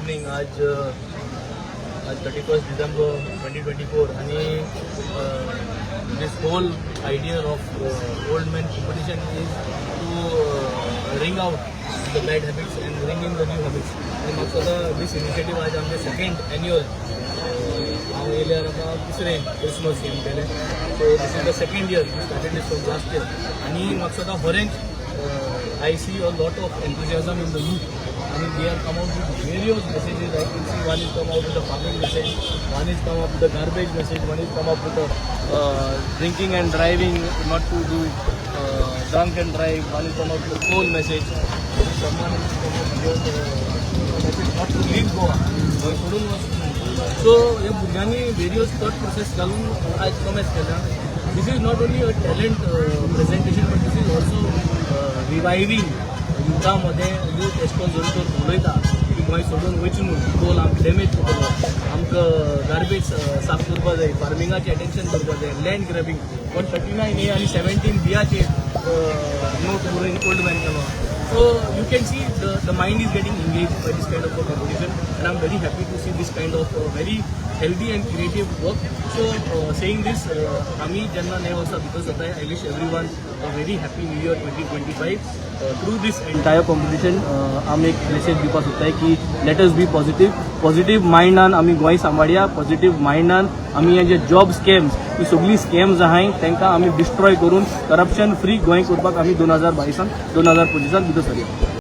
evening. आज आज 31 December 2024 आणि this whole idea of old man competition is to ring out the bad habits and ring in the new habits. आणि म्हाका दिसता दीस initiative आज आमचे सेकंड एन्युअल. हांव येयल्यार आतां तिसरें क्रिसमस गेम केलें. So this is the second year, started this from last year. आनी म्हाका दिसता खरेंच I see a lot of enthusiasm in the youth and they are come out with various messages. I can see one is come out with a farming message, one is come up with a garbage message, one is come up with a drinking and driving, not to do drunk and drive, one is come out with a coal message, someone is come up with a message not to leave Goa, Goa सोडून वचूं. So ह्या भुरग्यांनी various thought process घालून आयज कमेस केल्या. This is not only a talent presentation, but this is also reviving युथा मध्ये. Youth एश कोन जर तर उलयता की गोंय सोडून वयचें न्हू, कोल आमकां डॅमेज करतलो, आमकां गार्बेज साफ करपा जाय, फार्मिंगाचें अटेन्शन करपा जाय, लँड ग्रॅबिंग 139 ए आनी 17 बियाचेर नोट बरोवन ओल्ड मॅन केलो. So you can see the mind is getting engaged by this kind of a competition, and I'm very happy to see this kind of very healthy and creative work. So saying this, आमी जेन्ना नव्या वर्सा भितर जाताय, I wish everyone a very happy new year 2025. Through this entire competition आमी एक message दिवपाक सोदताय की let us be positive. Positive मायंडान आमी गोंय सांबाळया. पॉझिटिव्ह मायंडान आमी हे जे जॉब स्कॅम्स, ही सगळी स्कॅम्स आहाय, तांकां आमी डिस्ट्रॉय करून करप्शन फ्री गोंय करपाक आमी 2022 2025 भितर सरया.